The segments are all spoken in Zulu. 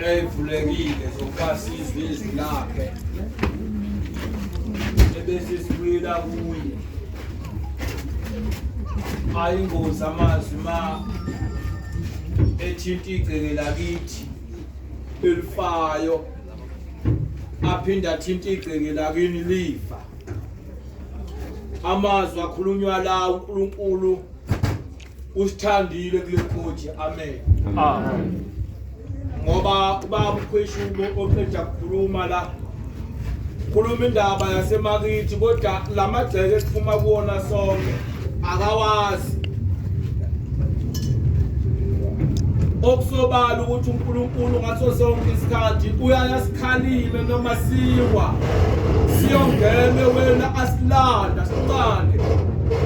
Eyivulekile zokuba sizwe izwi lakhe ebese sibuyela kuye. Ayingozi amazwi ma ethinta igceke lakithi elifayo aphinde athinta igceke lakini lifa. Amazwi akhulunywa la uNkulunkulu usithandile kule khothi. Amen. Amen. Ngoba ubaba ukhweshubo oqeda kukhuluma la khuluma indaba yasemakithi kodwa lamagceke esiphuma kuwona sonke akawazi. Okusobala ukuthi uNkulunkulu ngaso sonke isikhathi uyayasikhalime noma siwa siyongene wena asilanda siqande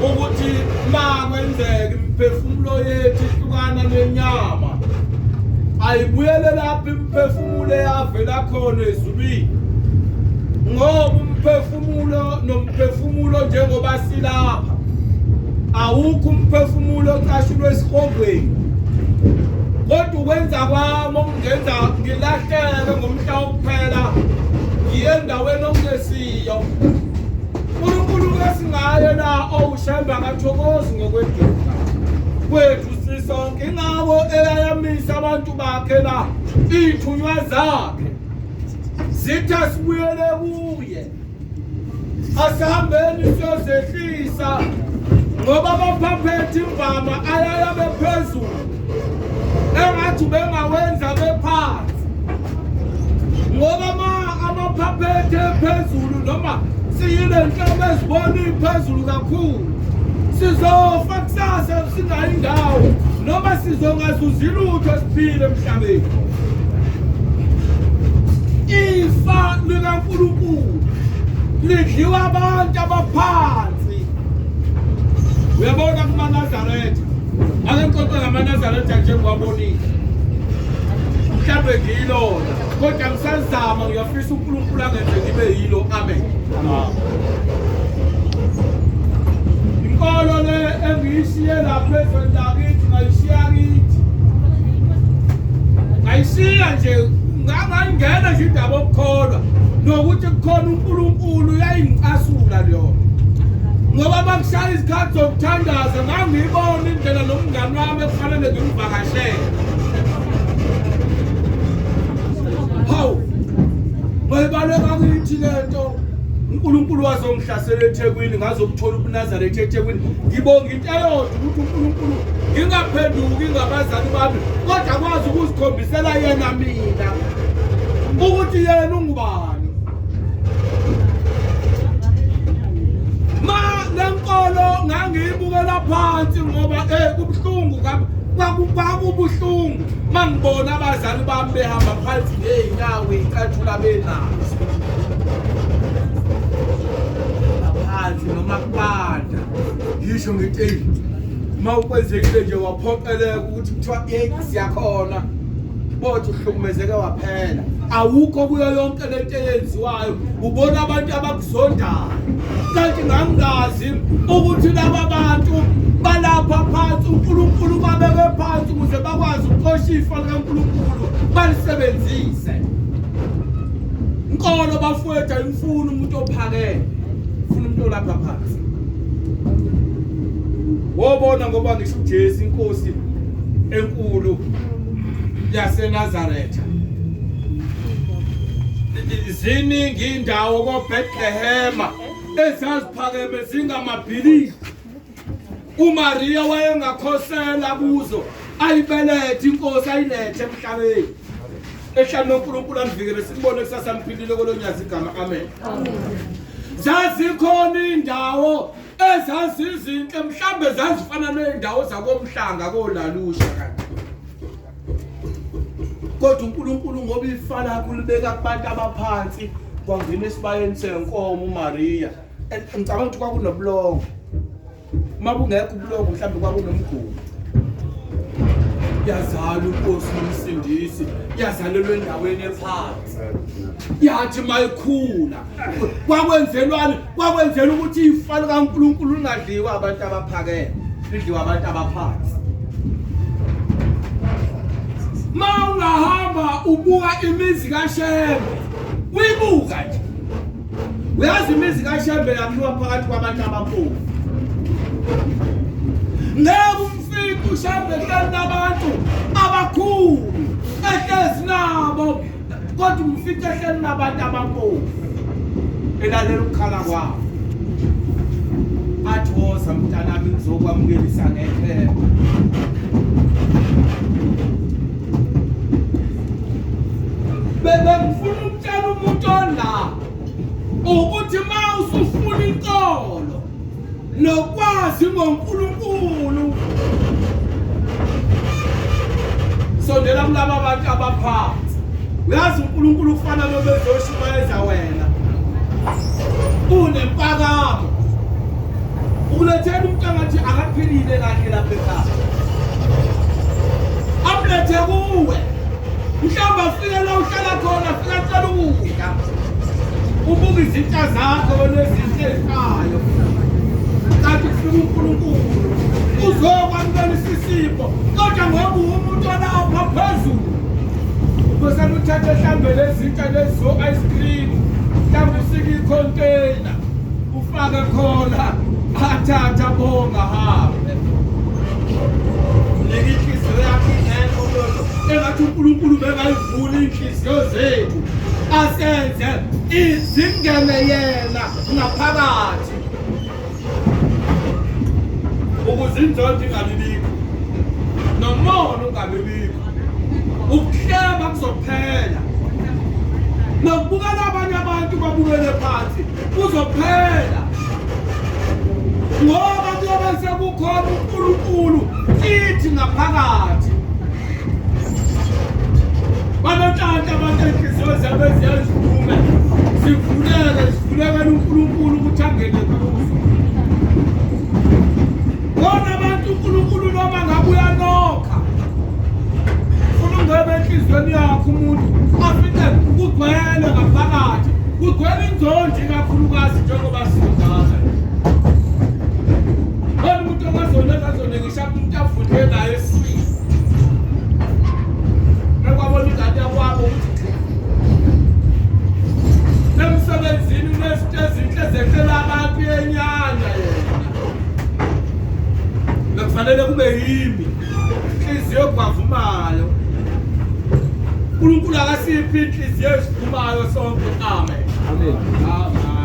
ukuthi ma kwenzeka imiphefumulo yethu ihlukana nenyama ayibuyele lapho imiphefumulo eyavela khona ezulwini, ngoba umphefumulo nomphefumulo njengoba silapha awukho umphefumulo ocashulwe esihogweni, kodwa ukwenza kwami okungenza ngilahleke ngomhla wokuphela ngiye endaweni okungesiyo. uNkulunkulu kesingaye la owushembe akathokozi ngokweduka kwethu sisonke, ingakho eyayamisa abantu bakhe la iy'thunywa zakhe zithi asibuyele kuye, asihambeni siyozehlisa ngoba abaphaphethe imvama ayaya bephezulu engathi bengawenza bephansi, ngoba ma amaphaphethe phezulu noma siyile nhlobo ezibona iphezulu kakhulu sizofa kusasa singayi ndawo noma sizongazuzi lutho siphile emhlabeni. Ifa likaNkulunkulu lidliwa abantu abaphansi. Uyabona kumaNazaretha, ake ngixoxe ngamaNazaretha nje ngiwabonile, mhlawumbe ngiyilona kodwa ngisazama, ngiyafisa uNkulunkulu angenze ngibe yilo. Amen. Inkolo le engiyishiye lapha ezweni lakithi ngayishiya kithi, ngayishiya nje ngangayingena nje indaba okukholwa nokuthi kukhona uNkulunkulu yayingicasula leyo, ngoba bakushaya izikhathi zokuthandaza ngangiyibona indlela nomngani wami ekufanele ngimvakashele. Hawu, ngayibaleka kithi lento. uNkulunkulu wazongihlasela eThekwini, ngazokuthola ubuNazaretha eThekwini. Ngibonga into eyodwa ukuthi uNkulunkulu ngingaphenduki ngabazali bami, kodwa kwazi ukuzikhombisela yena mina ukuthi yena ungubani. Ma lenkolo ngangiyibukela phansi ngoba kubuhlungu kwakubuhlungu mangibona abazali bami behamba phansi ngey'nyawo iy'cathula benazo phansi noma kubanda. Ngisho ngithi eyi uma ukwenzekile nje waphoqeleka ukuthi kuthiwa yeyi siyakhona bothi uhlukumezeke waphela, awukho kuyo yonke lento eyenziwayo, ubona abantu abakuzondayo. Kanti ngangingazi ukuthi laba bantu balapha phansi uNkulunkulu babeke phansi ukuze bakwazi ukuxosha ifa likaNkulunkulu balisebenzise. Inkolo bafowethu ayimfuni umuntu ophakeme, ufuna umuntu olapha phansi. Wobona ngoba ngisho uJesu inkosi enkulu yaseNazaretha, ziningi indawo koBethlehema ezaziphakeme zingamabhilidi, uMaria wayengakhosela kuzo ayibelethe inkosi ayilethe emhlabeni. Ehlani noNkulunkulu anivikele sikubone kusasa niphilile kolonyazi igama. Amen. Zazikhona indawo ezazizinhle, mhlambe zazifana nezindawo zakomhlanga kolalusha kanti, kodwa uNkulunkulu ngoba ifa lakho ulibeka kubantu abaphansi, kwangena esibayeni senkomo uMaria. Ngicabanga ukuthi kwakunobulongo, uma bungekho ubulongo mhlawumbe kwakunomgumo. Yazalwa inkosi nomsindisi, yazalelwa endaweni ephansi, yathi mayikhula kwakwenzelwani? Kwakwenzela ukuthi ifa likaNkulunkulu lingadliwa abantu abaphakeme, lidliwa abantu abaphansi. Ma ungahamba ubuka imizi kaShembe uyibuka nje uyazi imizi kaShembe yakhiwa phakathi kwabantu abampofu ngeke umfice uShembe ehleli nabantu abakhulu ehlezi nabo kodwa umfice ehleli nabantu abampofu elalela ukukhala kwabo athi woza mntanami ngizokwamukelisa ngethemba bebengifuna ukutshela umuntu ola ukuthi uma usufuna inkolo nokwazi ngoNkulunkulu sondela kulaba bantu abaphansi uyazi uNkulunkulu ufana nobezoshumayeza wena unempakamo ukulethela umuntu angathi akaphilile kahle lapha ekhaya amlethe kuwe mhlawumbe afike la uhlala khona afike acela ukudla ubuka izintsha zakho wena ezinhle ezifayo kanti kufika uNkulunkulu uzokwamukela isisipho kodwa ngoba umuntu olapha phezulu bese uthathe mhlawumbe lezintsha lezi zo-ice cream mhlawumbe usike i-container ufake khona athatha bonga hambe nika inhliziyo yakho ingekho kulokho engathi uNkulunkulu bekayivula inhliziyo zethu asenze izingene yena ngaphakathi ukuze inzondo ingabibikho nomona ungabibikho ukuhleba kuzophela nokubukela abanye abantu babukele phansi kuzophela ngoba kuyobe sekukhona uNkulunkulu kithi ngaphakathi banenhlanhla abantu ey'nhliziyo zabo eziyazivume zivuleke zivulekele uNkulunkulu ukuthi angene kuzo bona abantu uNkulunkulu noma ngabe uyanokha funa ungebe enhliziyweni yakho umuntu afike kugcwele ngaphakathi kugcwele inzondi ikakhulukazi njengoba sinjalo khona umuntu ongazona engazone ngisho umuntu avuthe naye eswini ekwabona ingane yakwabo ukuthi emsebenzini unezinto ezinhle zehlela abantu yenyanya yena bekufanele kube yimi inhliziyo egwavumayo uNkulunkulu akasiphi inhliziyo esivumayo sonke amen amen amen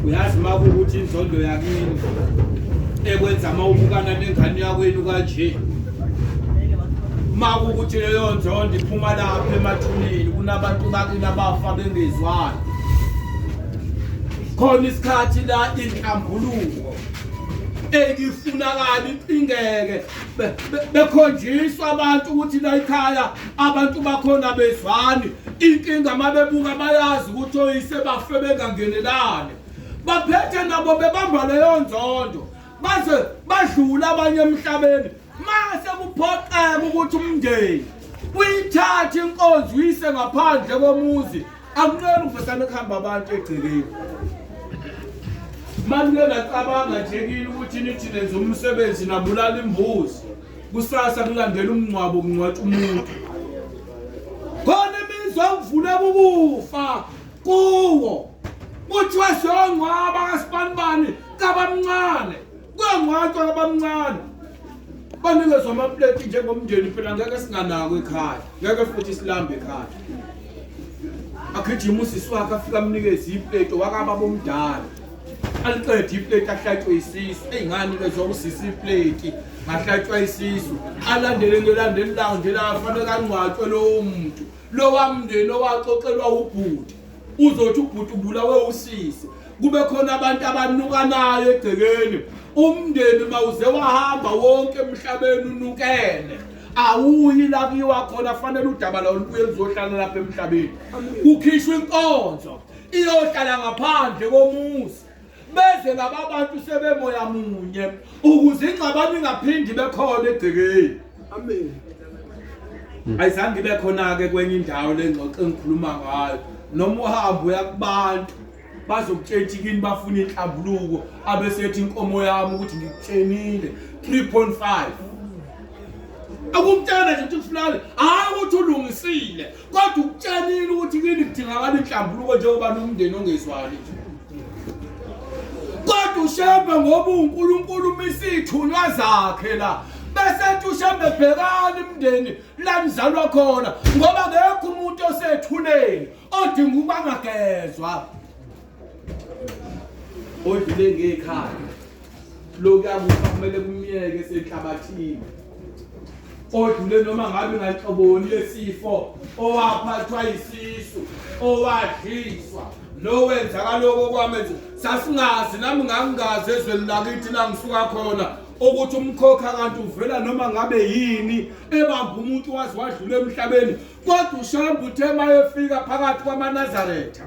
Uyazi makuwukuthi inzondo yakini ekwenza uma ubukana nengane yakwenu kanje makuwukuthi leyo nzondo iphuma lapha emathuneni kunabantu bakini abafa bengezwani khona isikhathi la inhlambuluko ekifunakala icingeke bekhonjiswa abantu ukuthi la ekhaya abantu bakhona bezwani inkinga mabebuka bayazi ukuthi oyise bafe bengangenelani baphethe nabo bebamba leyo nzondo baze badlula abanye emhlabeni mase kuphoqeka ukuthi umndeni uyithathe inkonzo uyise ngaphandle komuzi akunqeni ukuvesana kuhamba abantu egcekeni Manje ngacabanga nje kini ukuthi nithi nenza umsebenzi nabulala imbuzi kusasa kulandela umngcwabo kungcwatshwa umuntu khona imizwa okuvuleka ukufa kuwo kuthiwa siyongcwaba kasibanibani kabamncane kuyongcwatshwa kabamncane banikezwa amapleti njengomndeni phela ngeke singanako ekhaya ngeke futhi silambe ekhaya agijima usisi wakhe afike amnikeze ipleti wakababa omdala aliqede ipleti ahlatshwe isisu eyi nganikezwa usisi ipleti ngahlatshwa isisu alandele ngelandeli lawo nje la fanele kangcwatshwe lowo muntu lowa mndeni owaxoxelwa ubhuti uzothi ubhuti ubulawe usisi kube khona abantu abanukanayo egcekeni umndeni mawuze wahamba wonke emhlabeni unukene Awuyi la kuyiwa khona, fanele udaba lawo lubuye luzohlala lapha emhlabeni. Kukhishwa inkonzo iyohlala ngaphandle komuzi, beze laba bantu sebemoya munye ukuze ingxabano ingaphindi bekhona egcekeni. Amen. Ayizange ibe khona-ke kwenye indawo le ngxoxo engikhuluma ngayo. Noma uhamba uya kubantu bazokutshela ukuthi kini bafuna inhlambuluko, abesethi inkomo yami ukuthi ngikutshenile 3.5. Akumtshela nje ukuthi kufunakale, hhayi ukuthi ulungisile, kodwa ukutshenile ukuthi kini kudingakala inhlambuluko njengoba nomndeni ongezwani nje. Kodwa uShembe ngoba uNkulunkulu umisa iy'thunywa zakhe la, bese ethi uShembe bhekani imndeni la nizalwa khona, ngoba akekho umuntu osethuneni odinga ukuba angagezwa, odlule ngekhaya lokuya kufa kumele kumyeke esenhlabathini, odlule noma ngabe nganhloboni yesifo, owaphathwa yisisu, owadliswa nowenzaka lokho kwamenza sasingazi. Nami ngangingazi ezweni lakithi la ngisuka khona ukuthi umkhokha kanti uvela noma ngabe yini ebamba umuntu wazi wadlula emhlabeni. Kodwa uShembe uthe mayefika phakathi kwamaNazaretha,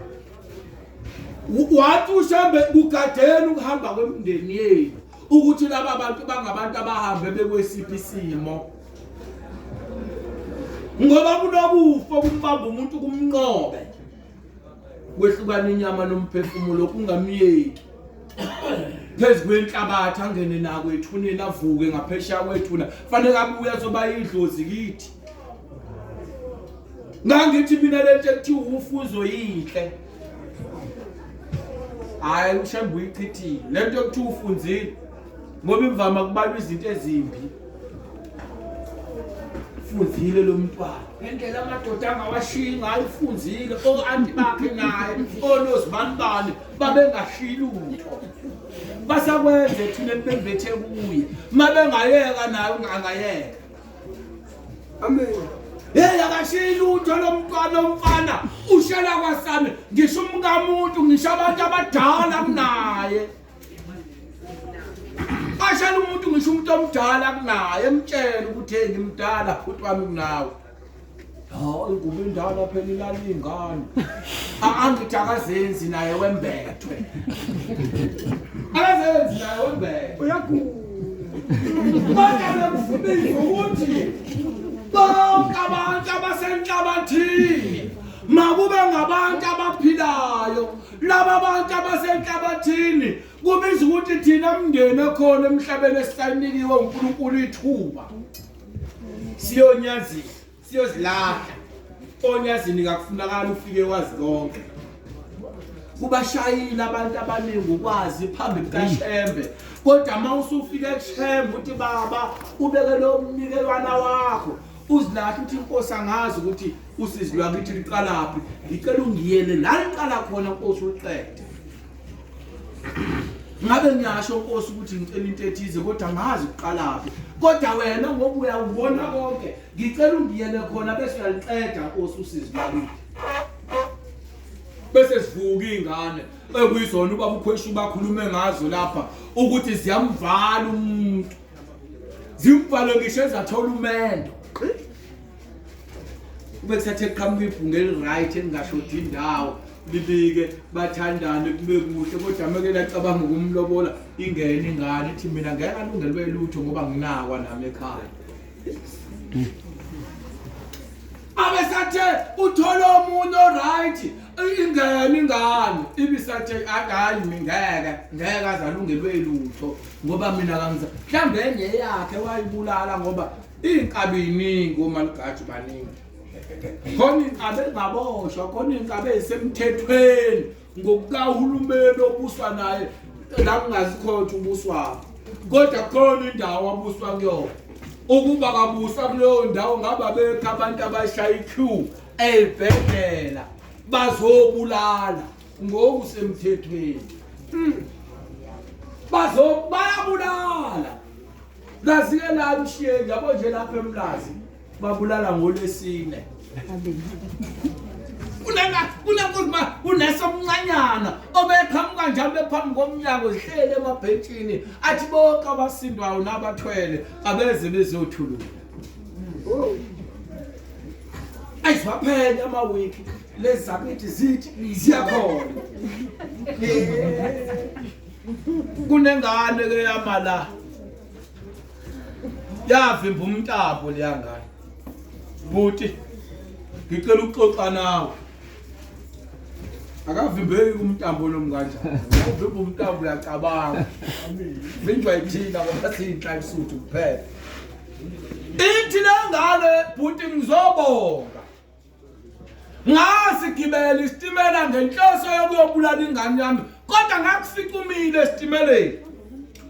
wathi uShembe kugadeni ukuhamba kwemindeni yenu ukuthi laba bantu bangabantu abahambe bekwesiphi isimo, ngoba kunokufa kumbamba umuntu kumnqobe, kwehlukana inyama nomphefumulo, kungamyeki phezu kwenhlabathi angene nako ethuneni, avuke ngaphesheya kwethuna, fanele abuye azoba idlozi kithi. Ngangithi mina lento ekuthiwa ufuzo yinhle, hhayi uShembe uyichithile lento ekuthiwa ufunzile, ngoba imvama kubalwa izinto ezimbi. Funzile lo mntwana ngendlela amadoda angawashiyi ngayo, ufunzile o-anti bakhe naye onozibanibani babengashiyi lutho, basakwenza ethuneni bembethe kuye, uma bengayeka naye angayeka. Amen. Hey, akashiyi lutho lo mntwana, umfana ushela kwasami, ngisho umkamuntu, ngisho abantu abadala kunaye. Ashela umuntu, ngisho umuntu omdala kunaye, emtshela ukuthi hey, ngimdala futhi wami kunawe. Ha, ingubo indala phela ilala ingane. Angithi akazenzi naye wembethwe. Akazenzi naye wembethwe. Uyagula. Kodwa bekufubiza ukuthi bonke abantu abasenhlabathini makube ngabantu abaphilayo. Laba bantu abasenhlabathini kubiza ukuthi thina mndeni ekhona emhlabeni esisanikiwe uNkulunkulu ithuba siyonyazini, siyozilahla onyazini. Kakufunakala ufike wazi konke. Kubashayile abantu abaningi ukwazi phambi kukaShembe, kodwa uma usufika kuShembe uthi baba ubeke lo mnikelwana wakho, uzilahla, uthi inkosi angazi ukuthi usizi lwakithi liqalaphi, ngicela ungiyele la liqala khona nkosi, uliqede. Ngabe ngiyasho nkosi ukuthi ngicela into ethize, kodwa ngazi kuqalaphi, kodwa wena ngoba uyawubona konke, ngicela ungiyele khona bese uyaliqeda nkosi usizi lwakithi. Bese sivuka iy'ngane ekuyizona ubaba ukhweshu bakhulume ngazo lapha ukuthi ziyamvala umuntu, zimvale ngisho ezathola umendo, kube kusathe kuqhamuka ibhungu eli-right elingashodi indawo, libike bathandane kube kuhle, kodwa meke lacabanga ukumlobola, ingene ingane ithi mina ngeke alungelwe lutho ngoba nginakwa nami ekhaya. Abesathe uthola omunye oright, ingene ingane ibisathe hayi ngeke ngeke azalungelwe lutho ngoba mina kangiza, mhlawumbe enye yakhe wayibulala, ngoba iy'nkabi yiningi, omalugaji baningi khona, iy'nkabi engaboshwa khona, iy'nkabi ey'semthethweni ngokukahulumeni obuswa naye la kungazi khona ukuthi ubuswaphi, kodwa khona indawo abuswa kuyona. Ukuba kabuswa kuleyo ndawo ngabe abekho abantu abashaya i-queue ey'bhedlela bazobulala ngokusemthethweni. Bayabulala lazike la mshiyeni yabo nje lapha eMlazi babulala ngolwesine. Kunesomncanyana obeqhamuka njalo bephambi komnyango zihlele emabhentshini, athi bonke abasindwayo nabathwele abeze bezothulula. Ayiziwaphenya amawiki lezi zakithi zithi ziyakhona. Kunengane ke yamala. Yavimba umntambo leya ngane. Buti ngicela ukuxoxa nawe. Akavimbeki umntambo lo mkanjani. Uvimba umntambo uyacabanga. Vinjwa yithina ngoba siyinhlanhla kuphela. Ithi lengane bhuti ngizobonga. Ngasigibela isitimela ngenhloso yokuyobulala ingane yami kodwa ngakufica umile esitimeleni.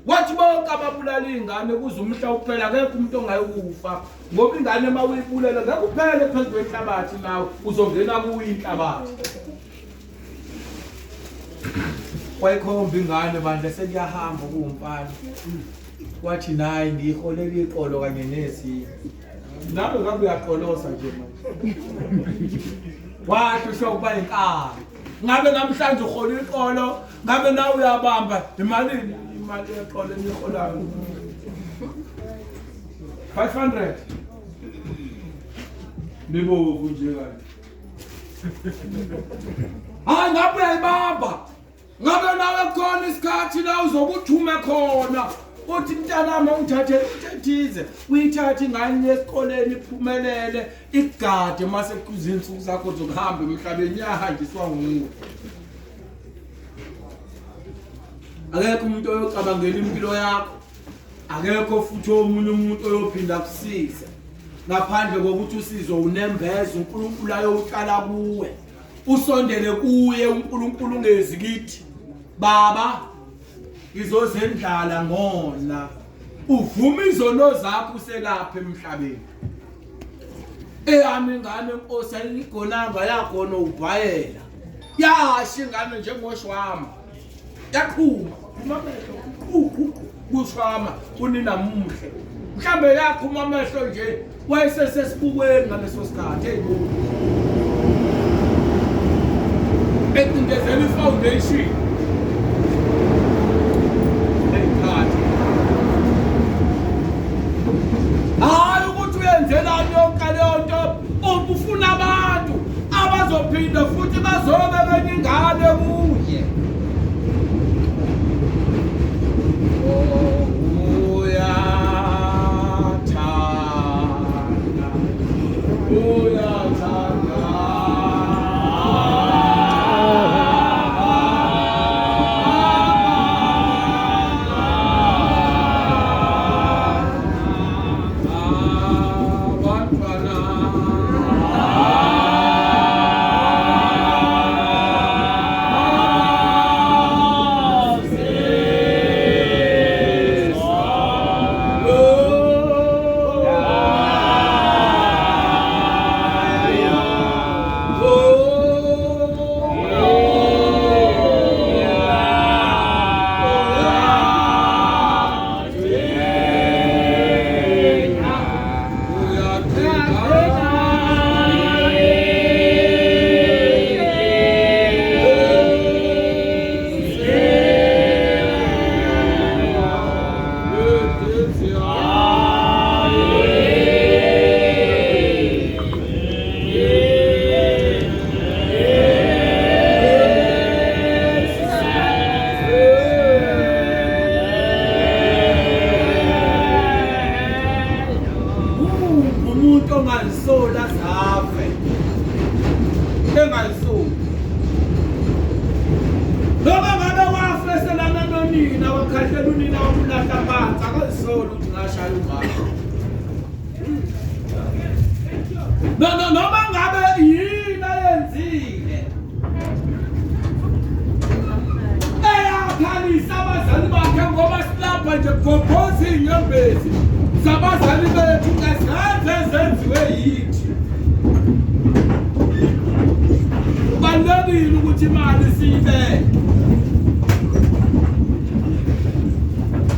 Wathi bonke ababulala ingane kuze umhla uphela akekho umuntu ongayikufa ngoba ingane uma uyibulela ngeke uphele phezu kwenhlabathi nawe uzongena kuyo inhlabathi. Wayikhomba ingane bandla sekuyahamba kuwumfana. Wathi nayi ngiyiholela iqolo kanye nezinye. Nawe ngabe uyaqolosa nje manje. Wathi usho ukuba inkabi. Ngabe namhlanje uhola iqolo, ngabe nawe uyabamba imalini? Imali yeqolo eniholayo. 500. Nibovu nje kanje. Hayi ngabe uyayibamba. Ngabe nawe khona isikhathi la uzokuthume khona uthi mntanami ungithathele into ethize uyithathe ingane esikoleni iphumelele igade mase kuzinsuku zakho zokuhamba emhlabeni yahanjiswa nguwe. Akekho umuntu oyocabangela impilo yakho, akekho futhi omunye umuntu oyophinda akusize ngaphandle kokuthi usizo unembeza uNkulunkulu ayowutshala kuwe. Usondele kuye uNkulunkulu ungezi kithi baba ngizozendlala ngona uvuma izono zakho uselapha emhlabeni. Eyami ingane inkosi ayigonanga yagona ubhayela yasho ingane njengoshwama yaqhuma phuma amehlo qhu kushwama unina muhle mhlambe yaqhuma amehlo nje wayesesesibukweni ngaleso sikhathi eyibuka ecindezela i-foundation eyikhathi. Hhayi ukuthi uyenzelani yonke leyo nto, ubufuna abantu abazophinda futhi bazobe benye ingane kuye. Uyathanda, uyathanda. Abantwana. Umuntu ongalisola azafe engalisoli noma ngabe wafeselana nonina wakhahlela unina wamlahla phansi akazisoli ukuthi ngashaya umama. No no noma ngabe yini ayenzile eyakhalisa abazali bakhe ngoba silapha nje gobhoza iy'nyembezi zabazali bethu ngezenze ezenziwe yithi. Kubalulekile ukuthi imali siyibeke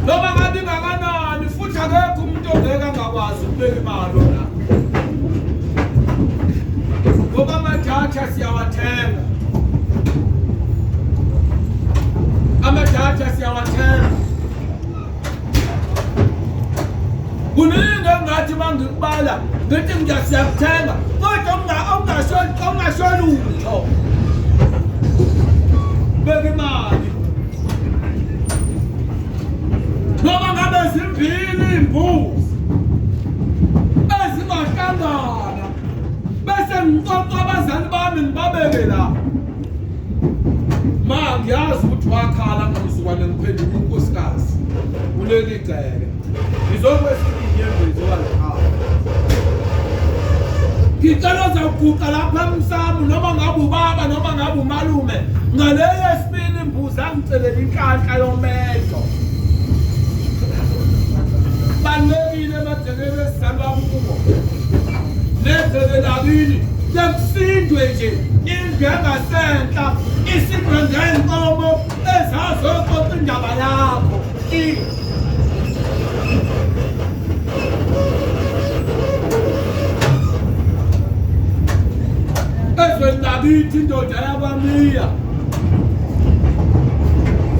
noma ngabe ingakanani futhi akekho umuntu ongeke angakwazi ukubeka imali la ngoba amadatha siyawathenga, amadatha siyawathenga. Kuningi engathi mangikubala Ngithi ngiyasiyakuthenga kodwa ungasho ungasho lutho. Beka imali. Noma ngabe zimbili imbuzi ezingahlangana bese ngiqoqa abazali bami ngibabeke la. Ma ngiyazi ukuthi wakhala ngomzukwane ngiphenduka unkosikazi kuleli gceke. Ngizokwesinye inyembezi owazikhala. Ngicela uzaguqa lapha emsamo noma ngabe ubaba noma ngabe umalume ngaleyo yesibili imbuzi angicelela inhlanhla yomehlo. Balulekile emagcekeni esizalwa kuwo. Negceke lakini sekusindwe nje indlu yangasenhla isindwe ngenkomo ezazoxoxa indaba yakho. Ezweni lakithi indoda yakwamiya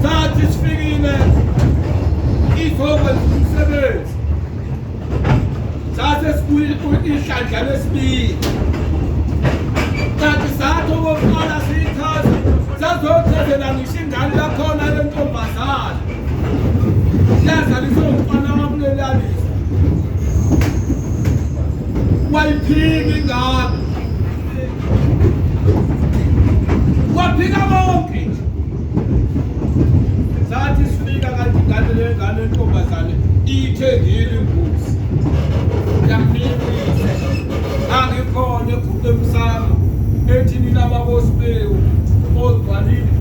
sathi sifikile izokwenza umsebenzi sase sibuye ihlandla lesibili kanti sathi okokuqala siyichaze sazochazela ngisho ingane yakhona le ntombazane yazaliswe umfana wakulelalizwe wayiphika ingane waphika bonke nje sathi sifika kanti ingane le ngane entombazane iyithengile imbuzi yamnika uyise angikhona eguqe emsamo ethi nina babosibewu ogcwalile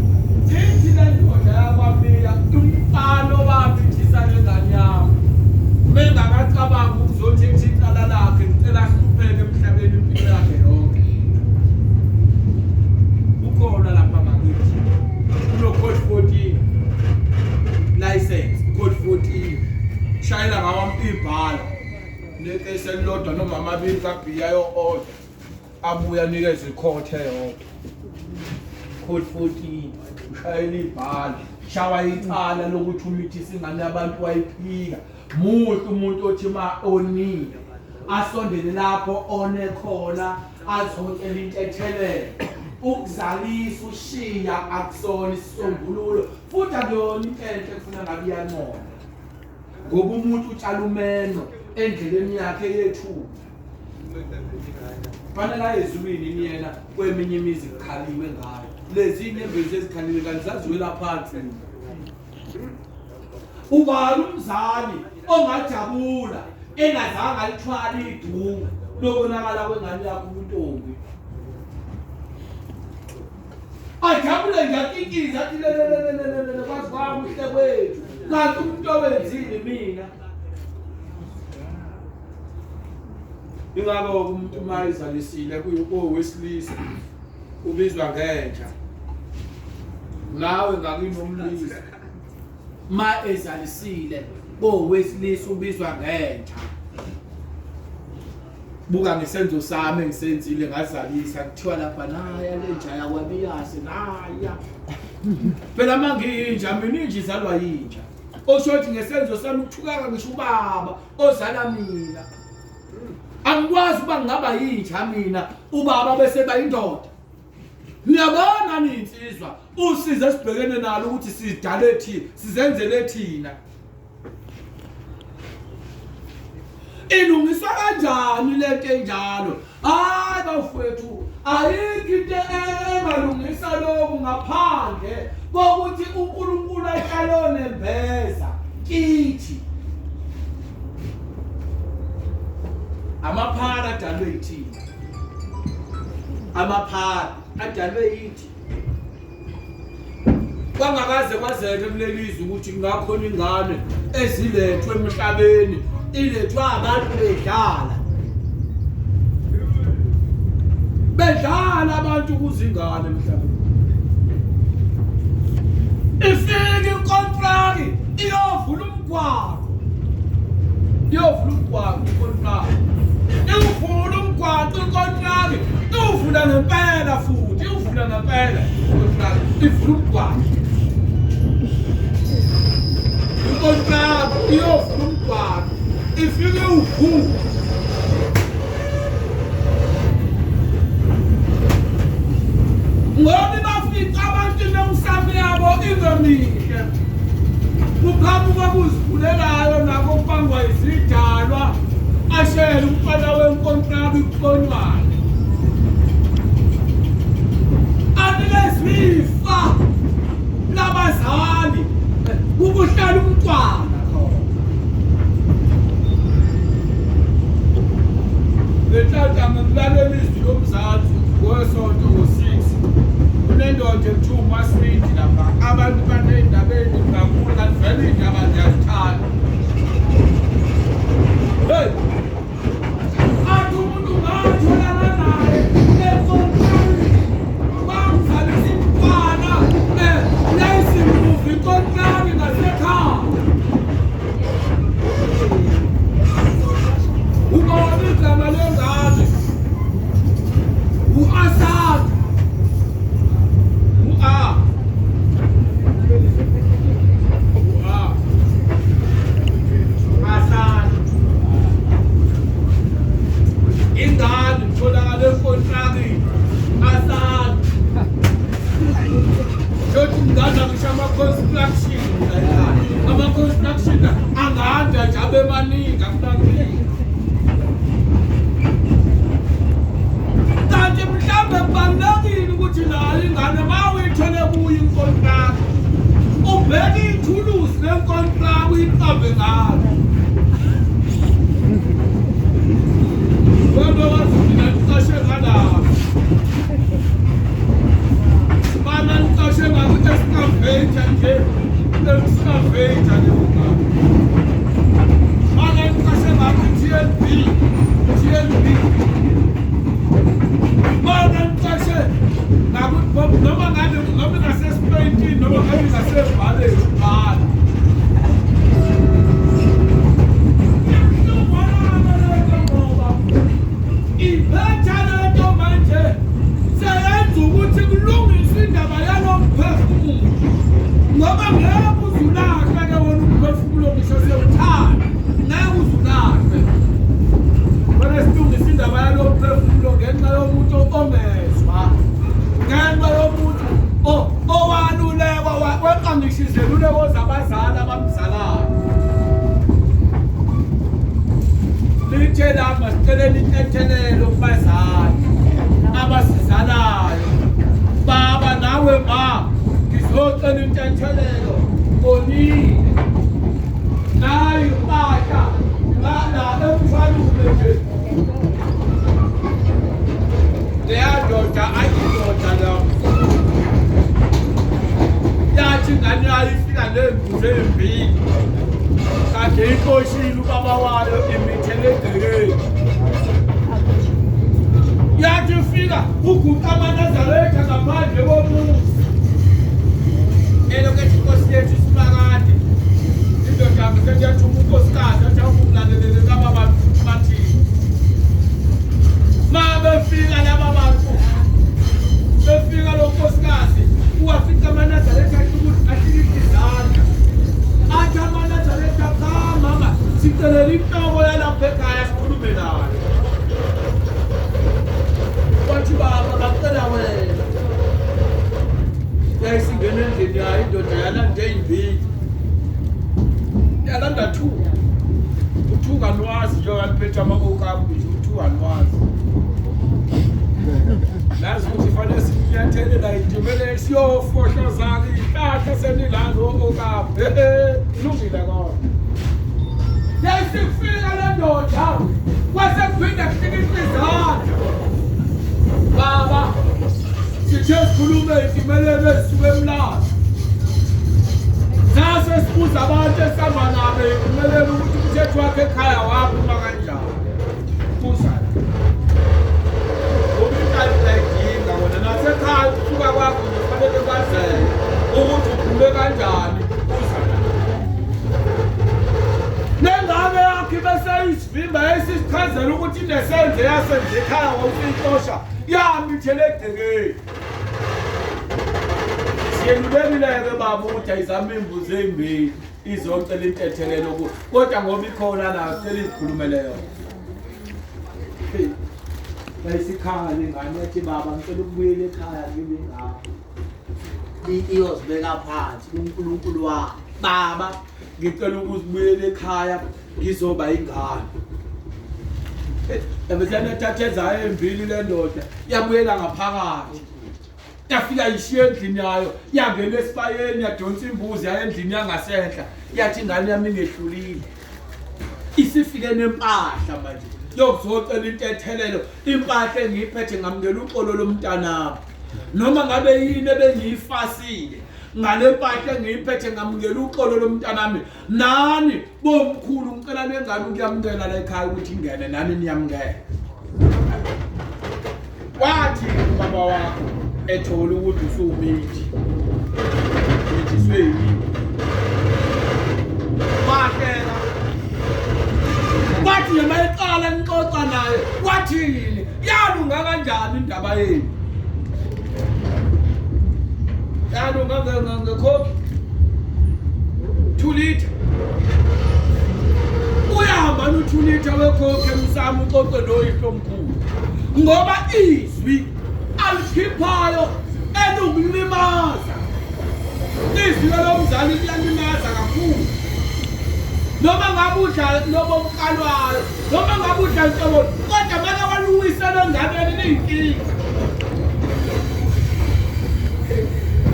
ithi le ndoda yakwamiya umfana owamithisa le ngane yami mengakacabangi ukuzothi ethi icala lakhe ngicela ahlupheke emhlabeni impilo yakhe yonke ukhona lapha ngakithi uno-code 14 license code 14 shayela ngawo ibhala nekesi elilodwa noma amabili kabhiya yo-order abuye anikeze ikhothe eyodwa code 14 ushayela ibhala shawa icala lokuthi umithisa ingane yabantu wayiphika muhle umuntu othi ma onile asondele lapho one khona azocela intethelelo ukuzalisa ushiya akusona isisombululo futhi akuyona into enhle kufuna ngabe iyancoma ngoba umuntu utshala umeno endleleni yakhe yethu fanele aye ezulwini yena kweminye imizi kukhaliwe ngayo lezi inyembezi ezikhaliwe kanti zaziwela phansi Ubani umzali ongajabula engazange alithwale iduku lokonakala kwengane yakhe ubuntombi? Ajabule nje akikize athi lelelelelele kwazi kwakuhle kwethu kanti umuntu owenzile mina. Ingakho umuntu uma ezalisile kuyowesilisa ubizwa ngenja nawe ngakini umlisa ma ezalisile kowesilisa ubizwa ngenja buka ngesenzo sami engisenzile ngazalisa kuthiwa lapha naya le nja yakwabiyase naya phela uma ngiyinja mina inja izalwa yinja osho ukuthi ngesenzo sami kuthukaka ngisho ubaba ozala mina angikwazi uba ngingaba yinja mina ubaba bese bayindoda niyabona ninsizwa usize esibhekene nalo ukuthi sidale thina sizenzele thina ilungiswa kanjani lento enjalo hayi bafowethu ayikho into engalungisa lokhu ngaphandle kokuthi uNkulunkulu ahlale onembeza kithi amaphara adalwe yithina amaphara adalwe yithi kwangakaze kwazeke kuleli zwe ukuthi kungakhona ingane ezilethwe emhlabeni ilethwa abantu bedlala bedlala abantu kuzingane emhlabeni ifike inkontraki iyovula umgwaqo iyovula umgwaqo inkontraki iwuvula umgwaqo inkontraki iwuvula ngempela futhi iwuvula ngempela inkontraki ivula umgwaqo inkontraki iyovula umgwaqo ifike iwuvula. Kuqhamuka kuzigulelayo nako kubangwa izidalwa ashele umfana wenkontraka ikuxonywane. Anikezwe ifa labazali ukuhlala umntwana khona. Ngenhlanhla ngilalela izwi lomzansi ngosonto ngo-6 kunendoda ekuthiwa uMaswidi lapha. Abantu baney'ndaba ey'ningi kakhulu kanti vele iy'ndaba ziyazithanda. Hey! Athi umuntu ngatholana naye enkontrani bangizalisa umntwana yayisimuva inkontrani ngasekhaya. Ubona igama lengane u-Asad u-A u-A Asad ingane itholakala enkontrakini Asad shothi nganda ngisho ama-construction la ekhaya ama-construction anganda nje abe maningi akunakinga kanti mhlawumbe kubalulekile ukuthi nayo ingane ma uyithole kuyo inkontraka ubheke ithuluzi lenkontraka uyiqambe ngalo wena wazi mina niqashe ngalapho mana niqashe ngaku-excavator nje excavator leyo ngane mana niqashe ngaku-TLB TLB mana niqashe noma ngabe noma ngasesipeyintini noma ngabe ngasebhaleni bhala iphetha lento manje seyenza ukuthi kulungiswe indaba yalo mphefumulo ngoba ngeke uzulahle ke wona umphefumulo ngisho sewuthanda ngeke uzulahle Fanele silungise indaba yalo mphefumulo ngenxa yomuntu ongezwa ngenxa yomuntu owalulekwa weqa ngisho izeluleko zabazali abamzalayo lithe lama sicelele intethelelo kubazali abasizalayo baba nawe ma ngizocela intethelelo ngonile nayi impahla ngala emthwalume nje leya ndoda ayindoda la yathi ingane yayo ifika ney'mbuzi ey'mbili kade ixoshile ubaba wayo imithele egcekeni yathi ifika uguqa amanazaretha ngaphandle komuzi elokhu ethi inkosi yethu isimakade indoda yakhe sekuyathuma unkosikazi athi awukumlalelele laba bantu futhi bathini ma befika laba bantu befika lo nkosikazi uwafica amanazaretha ahlikihla izandla athi amanazaretha cha mama sicelela inhloko yalapha ekhaya sikhulume nayo wathi baba bacela wena yayisingena endlini yayo indoda yalanda ey'mbili yalanda two u-two kanwazi njengoba liphethe ama-okapu nje u-two anwazi nazi ukuthi fanele sinyathele la itimele siyofohlozana iy'hlahla senilana o-okapu kulungile kodwa yayisifika le ndoda kwase kuphinda kuhlikihla izandla baba sithe sikhulume itimeleni ezisuka emlazi sase sibuza abantu esihamba nabo etimeleni ukuthi umthetho wakhe ekhaya waphuma kanjani buza ngoba inhlanhla idinga wena nasekhaya ukusuka kwakho nje kufanele kwazeke ukuthi uphume kanjani buza lengane yakhe bese isivimba yayisichazela ukuthi inesenze yasenze ekhaya wawusiyixosha yamithele egcekeni siyelulekile-ke baba ukuthi ayizame iy'mbuzi ey'mbili izocela intethelelo ku kodwa ngoba ikhona nayo sicela izikhulumele yona Hey, yayisikhala ingane yathi baba ngicela ukubuyela ekhaya kimi ingane iyozibeka phansi kuNkulunkulu wakhe. Baba, ngicela ukuzibuyela ekhaya ngizoba ingane. Ebesena thatha ezayo embili le ndoda yabuyela ngaphakathi. Yafika ishiya endlini yayo, yangena esibayeni yadonsa imbuzi yayo endlini yangasenhla. Yathi ingane yami ingehlulile. Isifike nempahla manje yokuzocela intethelelo, impahla engiyiphethe ngamukela uxolo lomntanami. Noma ngabe yini ebengiyifasile ngale mpahla engiyiphethe ngamukela uxolo lomntanami. Nani bomkhulu ngicela lengane ukuyamukela la ekhaya ukuthi ingene nani niyamukela. Wathi ubaba wakho ethola ukuthi usumithi mithiswe yini, wahleka wathi noma eqala nixoxa naye wathini, yalunga kanjani indaba yenu? Yalunga ngekhokhi 2 liter uyahamba no-2 liter wekhokhi emsamo uxoxe noyihlomkhulu, ngoba izwi alikhiphayo elukulimaza. Izwi lomzali liyalimaza kakhulu, noma ngabe udla lobo bukalwayo, noma ngabe udla nhlobo, kodwa make waluwisela enganeni liyinkinga.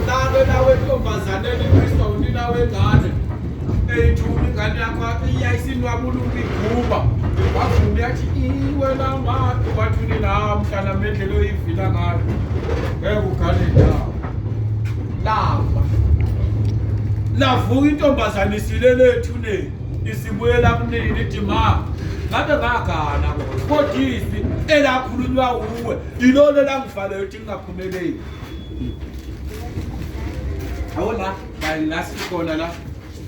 Lake lawe ntombazaneni iwiswa unina wengane eyithuma ingane yakho iyayisinwabuluka iguba, wavuma yathi iwena mati, wathi unina mntana mendlela oyivila ngayo ngeke ugane ndawo. Lafa lavuka intombazane isilele ethuneni isibuyela kunini, ithi ma ngabe ngagana kodwa izwi elakhulunywa uwe yilona elangivalele ukuthi ngingaphumeleli. Awu la la sikhona la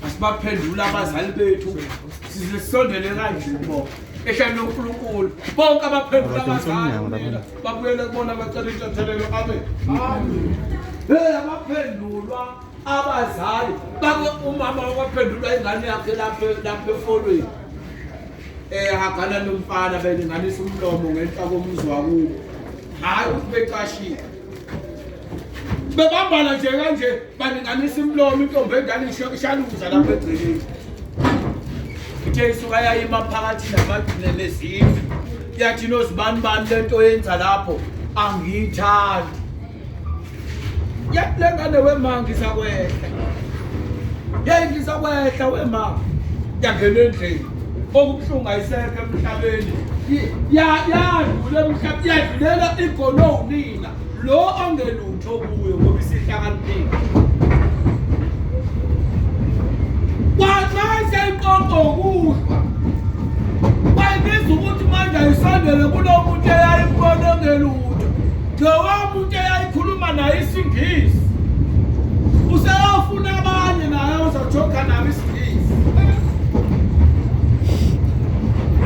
asibaphendula abazali bethu, size sisondele kanje kubo ehlane uNkulunkulu. Bonke abaphendula abazali babuyele kubona bacela intethelelo. Amen. Hey, abaphendulwa abazali bake umama wakwaphendulwa ingane yakhe lapha lapha efolweni hagana nomfana belinganisa umlomo ngenhla komuzi wakubo, hayi ukuthi becashile, bebambana nje kanje balinganisa umlomo, intombi endala ishaluza lapha egceleni. Ithe isuka yayima phakathi namagcine nezindlu, yathi nozibani bani lento yenza lapho angiyithandi. Yathi le ngane wema ngizakwehla, yeyi ngizakwehla wema. Yangena endlini, okubuhlungu ayisekho emhlabeni, yadlula emhlabeni, yadlulela igono unina lo ongelutho kuyo ngoba isihlakaniphile. Kwamanje iqoqo ukuhlwa wayibiza ukuthi manje ayisondele kulo muntu eyayimbona ongelutho, lowa muntu eyayikhuluma naye isiNgisi, useyofuna abanye naye uzojoga nabo isiNgisi,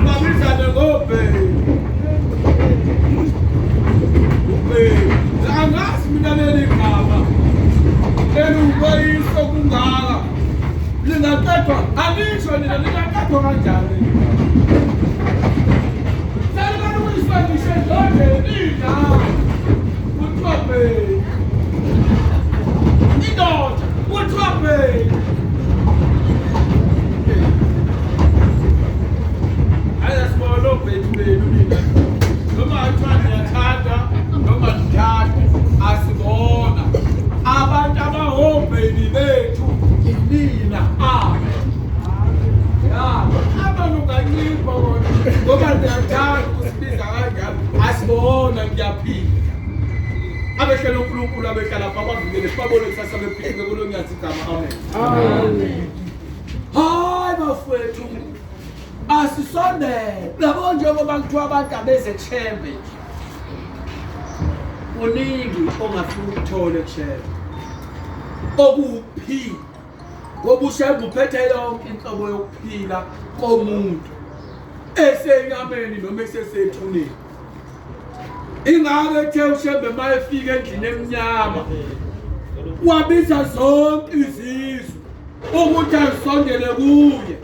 babizane ngobheki ubheki. Angazi mina leli gama eliwukweyiso kungaka lingaqedwa, angisho nina lingaqedwa kanjani? Selikalukiswa ngisho endodeni indawo kuthiwa bheki, indoda kuthiwa bheki. Hayi asibona obheki benu nina, noma kuthiwa niyathanda noma nithanda, asibona abantu abahobheki bethu yinina. Amen. Ya abantu ungancipha kona ngoba niyathanda ukusibiza kanjalo, asibona. Ngiyaphila abehlele uNkulunkulu abehlala lapha bavikele sibabone kusasa bephile kulo nyazi igama. Amen. Amen. Hayi bafowethu, asisondele yabo, njengoba kuthiwa abantu abeze kuShembe nje, kuningi ongafuna ukuthole kuShembe okuwukuphila, ngoba uShembe uphethe yonke inhlobo yokuphila komuntu esenyameni noma esesethuneni. Ingakho ethe uShembe uma efika endlini emnyama wabiza zonke izizwe ukuthi azisondele kuye,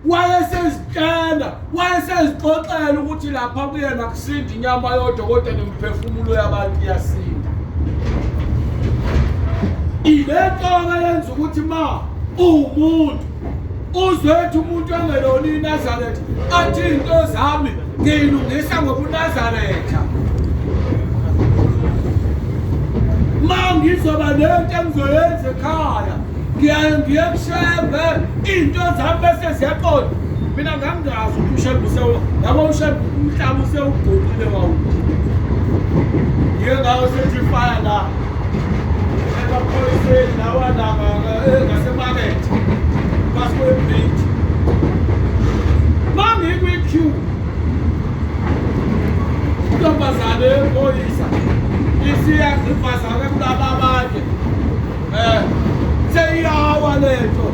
wayesezitshela wayesezixoxela ukuthi lapha kuyena kusinda inyama yodwa kodwa nemiphefumulo yabantu iyasinda. Ile nto-ke yenza ukuthi ma Uwumuntu uzwethu umuntu ongelona iNazaretha athi into zami ngiyilungisa ngobuNazaretha. Ma ngizoba nento engizoyenza ekhaya ngiyaye ngiye kuShembe into zami bese ziyaqonda. Mina ngangingazi ukuthi uShembe usewu yabo uShembe umhlaba usewuguqile wawuthi. Ngiye ngawo sethi fire la emaphoyiseni lawa la ngasemakethe phansi kwebridge. Mangikwi-queue intombazane yephoyisa isiyagqibhazake kulaba abanye seyiyawa lento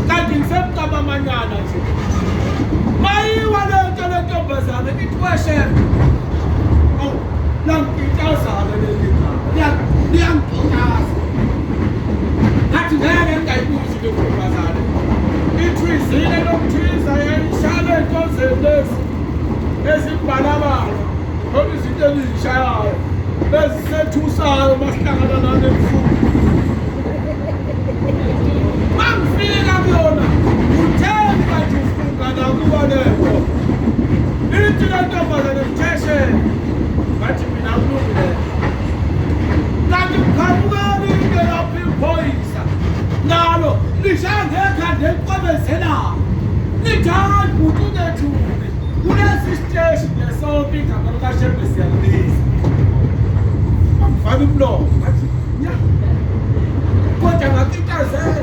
kanti ngisemqabamanyana nje mayiwa lento lentombazane ithweshele awu langikitazana leli gama liyangikitaza ngathi ngeke ngingayibuzi le ntombazane ithwizile lokuthwiza yayishaya lento lezi ezimbalabala khona izinto ezishayayo ezisethusayo masihlangana nani ebusuku mangifika kuyona utheni kanti ufunga nakuwa lento ithi le ntombazane ngitheshele ngathi mina kulungile kanti kuqhamukani into lapho iphoyisa nalo lishaya ngekhanda eliqwebezelayo lithi hayi bhuti ungethuki kulesi siteshi nje sonke igama likaShembe siyalibiza angivala umlomo ngathi nya kodwa ngakitazela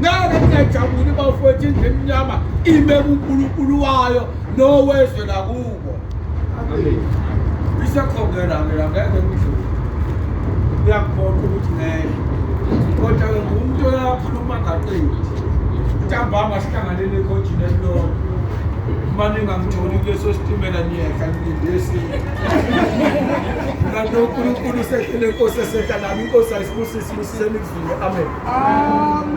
ngeke ngingajabuli bafowethu indlu emnyama ime kuNkulunkulu wayo nowezwe lakubo isekhongela-ke la ngeke ngidlule uyakubona ukuthi ngeke kodwa-ke ngumuntu oyakhuluma ngaqedi ntambama sihlanganele ekhonjini elilodwa uma ningangitholi kuleso sitimela niyehla nilinde esinye kanti uNkulunkulu usehlele inkosi esehla nami inkosi ayisibusise ibusiseni kuzulu amen. Amen.